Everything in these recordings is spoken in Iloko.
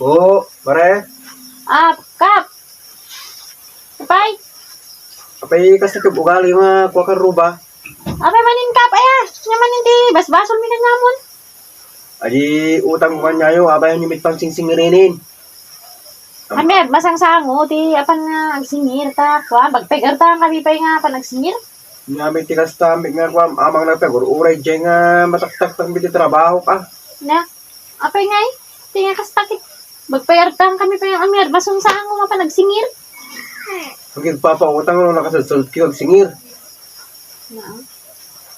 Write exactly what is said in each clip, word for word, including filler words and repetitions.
Oo, pare. Ah, Kap. Apay? Apay, kasta ti ugali nga kua kan ruba? Apay manen, Kap, aya? Ania manen ti basbasolmi kaniamon? Adi utang ko kaniayo, apay, ania met pangsingsingirinen? Kami, masangsango, ti apan nga agsingir, ta, kua, bagpayartakan kami pay nga apan agsingir? Ania met ti kasta, met nga kua, amang nagpagur-uray, diay nga mataktaktak met ti trabaho ka. Na, apay ngay, ti nga kasta ket, bagpayartakan kami pay nga amiar, masangsango nga apan agsingir. Agpapautang no nakasadsawatki agsingir. Na.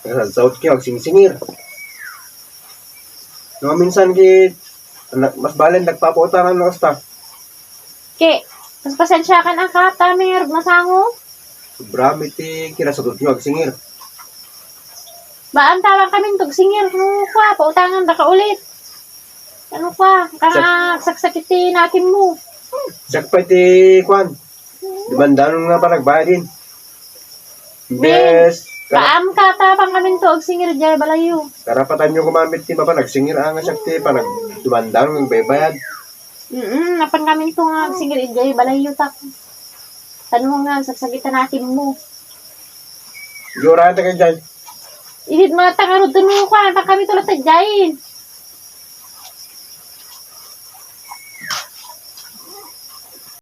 Nakasadsawatki agsingsingir. No, minsan ket, na-, mas balen nagpapautangan no kasta. Ke, mas pasensiakan a, Kap, ta amiar masango. Sobra met ti kinasagut nyo agsingir. Baan tawan kami nagsingsingir, no kua, pautangandaka ulit. Ano kua, ka nga saksakit ti nakemmo. Siak pay ti kuan. Dumandanon nga panagbayadin. Imbes, kara-, kaam ka, tapang kami to agsingir diay balayyo. Karapatanyo koma met ti mapan agsingir, a, nga siak ti panag-, dumandanon nga agbaybayad. Mm, apan kami to nga agsingir diay balayyo, tak. Tano nga saksakit ti nakemmo. Di urayan ta kay diay. Init mo na tangarod to no, kuan, pa kami to latta diay.